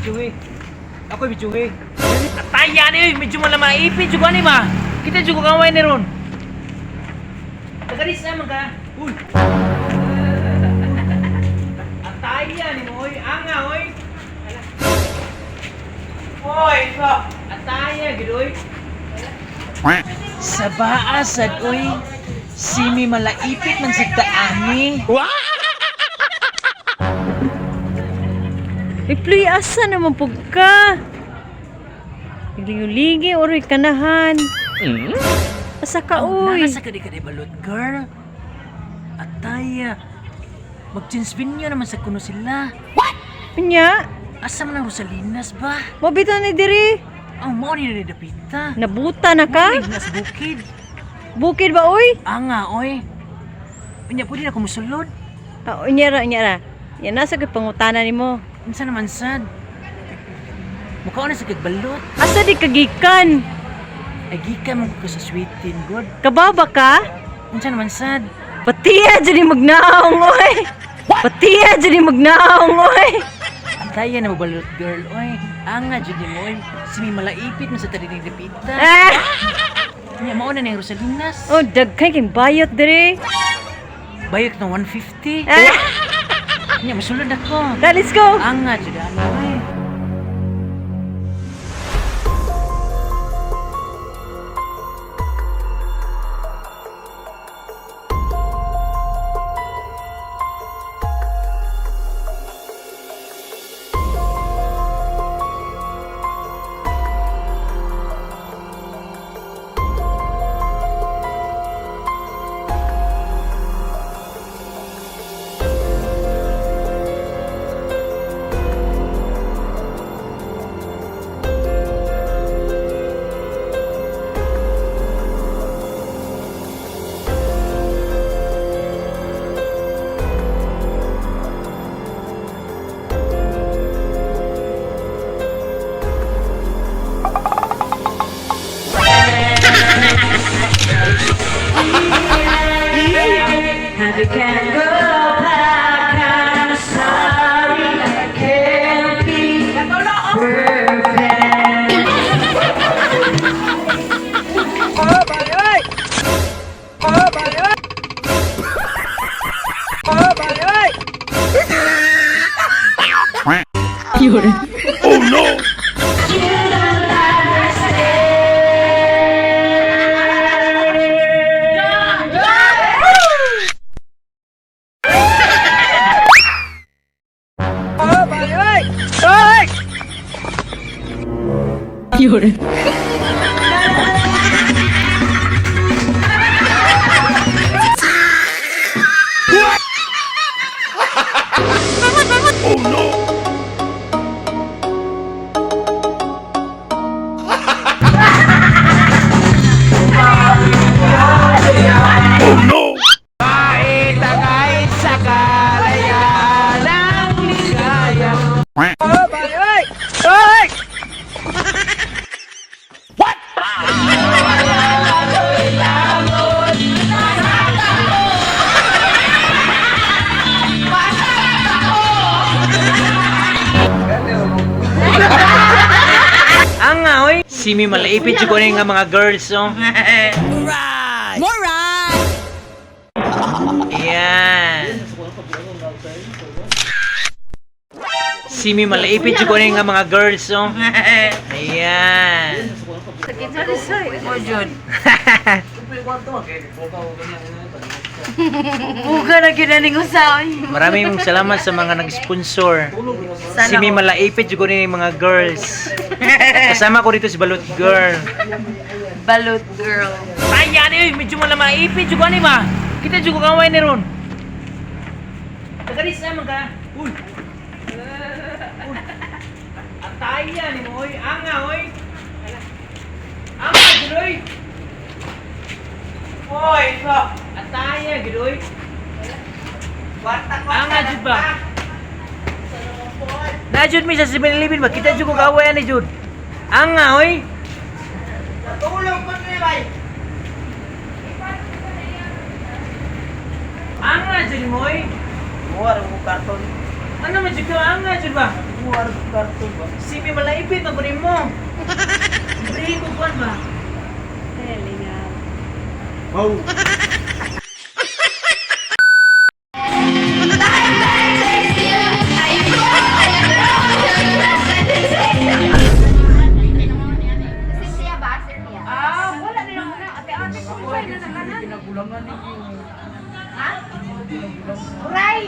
Bijuhi. Ako bijuhi. Ataya ni, medyo mo na maipit juga ni ba? Kita juga kaway ni ron. Tagalis naman ka. Uy. Ataya ni mo, oy. Anga, oy. Oy, ito. Ataya, gid, oy. Sa baasad, oy. Simi malaipit man sa taani. Iploy, asa naman pug ka? Naglingulingi, oroy kanahan. Asa ka, uy? Nasa ka di ka di balot, girl. Ataya. Mag-change naman sa kuno sila. Unya, Asa man ang Rosalinas ba? mabito ni diri. Ang mao ni ni dapita. Nabuta na ka? Mao sa bukid. Bukid ba, uy? Anga, oy. Unya pwede na kumusulod. Ah, unya ra, unya ra. Yan, nasa kay pangutana nimo. Unsa naman sad? Mukha na sa kagbalot. Asa di ka gikan? Ay gikan man ko sa sweetin, god. Kababa ka? Unsa naman sad? Patiya dyan yung magnaong, oy! Patiya dyan yung magnaong, oy! Ataya na mabalot, girl, oy. Anga jud nimo, oy. Simi malaipit man sa tarinig dapita. Ah! Unya mao na ning Rosalinas. Oh, dagkay kay bayot diri. Bayot na 150. Ah! Unya musulod ako. Ta, let's go! Anga jud ano, oy. Anga, oy. Simi malaipit jud ko ni nga mga girls, oh. Right. More Ayan. Simi malaipit jud ko ni nga mga girls, oh. Ayan. Buga na ginaning usaw. Maraming salamat sa mga nag-sponsor. Simi malaipit jud ko ni mga girls. Kasama ko dito si Balot Girl. Balot girl. Taya ni, medyo mo na maipit jud ko ni ba? Kita jud ko kaway ni ron. Tagalis naman ka. Uy. Uy. Ataya ni mo, oy. Anga, oy. Anga, gid, oy. Oy, ito. Ataya, gid, oy. Anga, jud ba? Na, jud, mi sa 7-Eleven ba? Kita jud ko kaway ani, jud. Anga, oy. Anga, jud mo, oy. Buwar mo karton. Ano man Jud ka, anga jud ba? Simi malaipit man kunin mo. Libre ko kuan ba? Wow. Cynthia ba? Cynthia? Ah, wala na lang na. Ate-ate ko ba na nakanan? Ha? Uray!